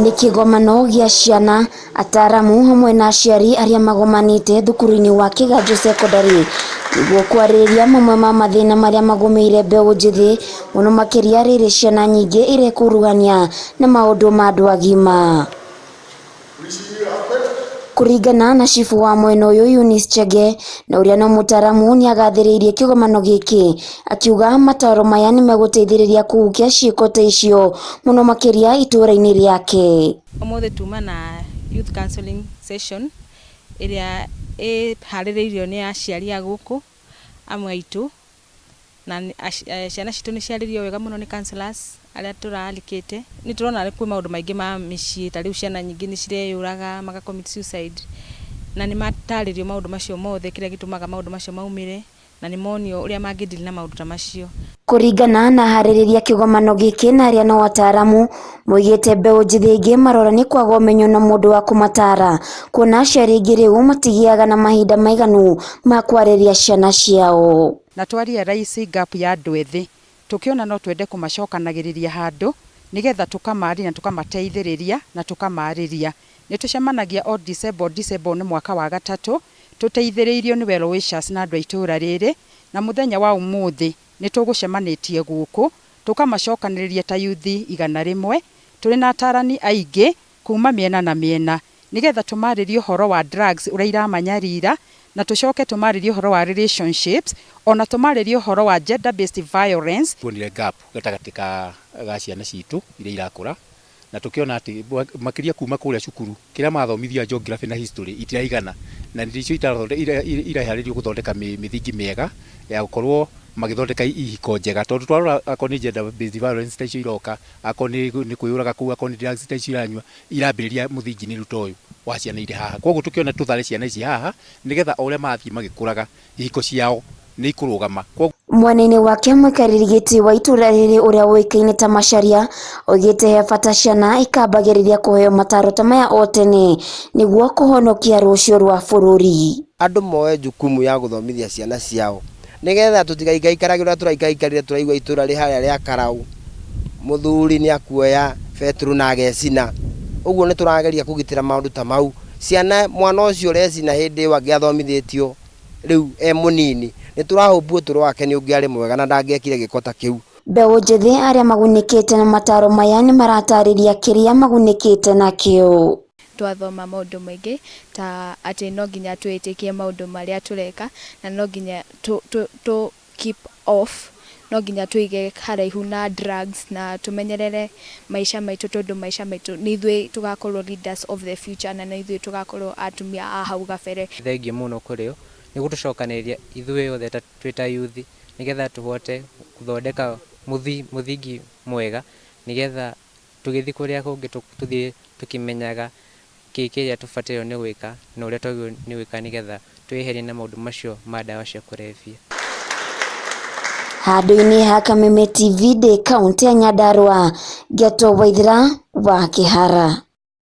Nĩ kĩgomano gĩa ciana, ataaramu hamwe na aciari arĩa magomanĩte thukuru-inĩ wa Kĩganjo Secondary nĩguo kwarĩrĩria mamwe ma mathĩna marĩa magũmĩire mbeũ njĩthĩ mũno makĩria rĩrĩ ciana nyingĩ irekuruhania na maũndũ ma andũ agima. Kũringana na cibu wa mwena ũyũ Eunice Chege na ũrĩa no mũtaaramu nĩagathĩrĩirie kĩgomano gĩkĩ akiuga mataro maya nĩmegũteithĩrĩria kũhukia ciĩko ta icio mũno makĩria itũũra-inĩ rĩake. Ũmũthĩ tuma na youth counseling session ĩrĩa ĩharĩrĩirio nĩ aciari a gũkũ amwe aitũ na ciana citũ nĩ ciarĩrio wega mũno nĩ counselors arĩa tũrarikĩte. Nĩ tũrona kwĩ maũndũ maingĩ ma mĩciĩ ta rĩu ciana nyingĩ nĩ cireyũraga maka commit suicide na nĩ matarĩrio maũndũ macio mothe kĩrĩa gĩtũmaga maũndũ macio maumĩre na nĩ monio ũrĩa mangĩ deal na maũndũ ta macio. Kũringana na harĩrĩria kĩgomano gĩkĩ na arĩa no ataaramu moigĩte mbeũ njĩthĩ aingĩ marora nĩ kwaga ũmenyo na mũndũ wa kũmataara kuona aciari aingĩ rĩu matigĩaga na mahinda maiganu ma kwarĩria ciana ciao. Na twa realize gap ya andũ ethĩ tũkĩona no twende kũmacokanagĩrĩria handũ nĩgetha tũkamarĩria na tũkamateithĩrĩria na tũkamarĩria. Nĩ tũcemanagia o December, December nĩ mwaka wa gatatũ tũteithĩrĩirio nĩ well wishers na andũ a itũũra rĩrĩ, na mũthenya wa ũmũthĩ nĩ tũgũcemanĩtie gũkũ tũkamacokanĩrĩria ta youth 100 tũrĩ na atarani aingĩ kuma mĩena na mĩena nĩgetha tũmarĩrie ũhoro wa drugs ũrĩa iramanyarira, na tũcoke tũmarĩrie ũhoro wa relationships, ona tũmarĩrie ũhoro wa gender based violence. Tuonire gap gatagatĩ ka ga ciana citũ iria irakũra na tukiona atĩ makĩria kuma kũrĩa cukuru kĩrĩa mathomithia geography na history itiraigana na nĩcio iraharĩrio gũthondeka mĩthingi mĩega ya gũkorwo magĩthondeka ihiko njega, tondũ twarora akorwo nĩ gender based violence ta icio iroka, akorwo nĩ kwĩyũraga kũu, akorwo nĩ drugs ta icio iranyua, irambĩrĩria mũthingi-inĩ rĩu ta ũyũ wa ciana irĩ haha. Koguo tũkĩona tũthare ciana ici haha nĩgetha o ũrĩa marathiĩ magĩkũraga ihiko ciao nĩ ikũrũgama. Mwena-inĩ wake mũikarĩri gĩtĩ wa itũũra rĩrĩ ũrĩa ũĩkaine ta Macharia oigĩte he bata ciana ikambagĩrĩria kũheo mataro ta maya o tene nĩguo kũhonokia rũciũ rwa bũrũri. Andũ moe jukumu ya gũthomithia ciana ciao nĩgetha tũtigaikaikarage ũrĩa tũraikaikarire tũraigua itũũra rĩ harĩa rĩa Karau mũthuri nĩ akuoya betũrũ na agecina. Ũguo nĩ tũrageria kũgitĩra maũndũ ta mau. Ciana mwana ũcio ũrecina hĩndĩ ĩyo angĩathomithĩtio rĩu e mũnini nĩ tũrahũmbu ũtũũro wake nĩ ũngĩarĩ mwega na ndangĩekire gĩko ta kĩu. Mbeũ njĩthĩ arĩa magunĩkĩte na mataro maya nĩ maratarĩria kĩrĩa magunĩkĩte nakĩo. Twathoma maũndũ maingĩ ta atĩ no nginya twĩtĩkie maũndũ marĩa tũreka na no nginya tũ keep off, no nginya tũige haraihu na drugs na tũmenyerere maica maitũ tondũ maica maitũ nĩ ithuĩ tũgakorwo leaders of the future na nĩ ithuĩ tũgakorwo atumia a hau gabere. Thengiũ mũno kũrĩ o nĩ gũtũcokanĩrĩria ithuĩ othe twĩ ta youth nĩgetha tũhote gũthondeka mũthingi mwega nĩgetha tũgĩthiĩ kũrĩa kũngĩ tũthiĩ tũkĩmenyaga kĩ kĩrĩa tũbatairwo nĩ gwĩka na ũrĩa twagĩrĩirwo nĩ gwĩka nĩgetha twĩyeherie na maũndũ macio ma ndawa cia kũrebia. Handũ-inĩ ha Kameme TV ndĩ kaũntĩ ya Nyandarua, Ngeto Waithera wa Kĩhara.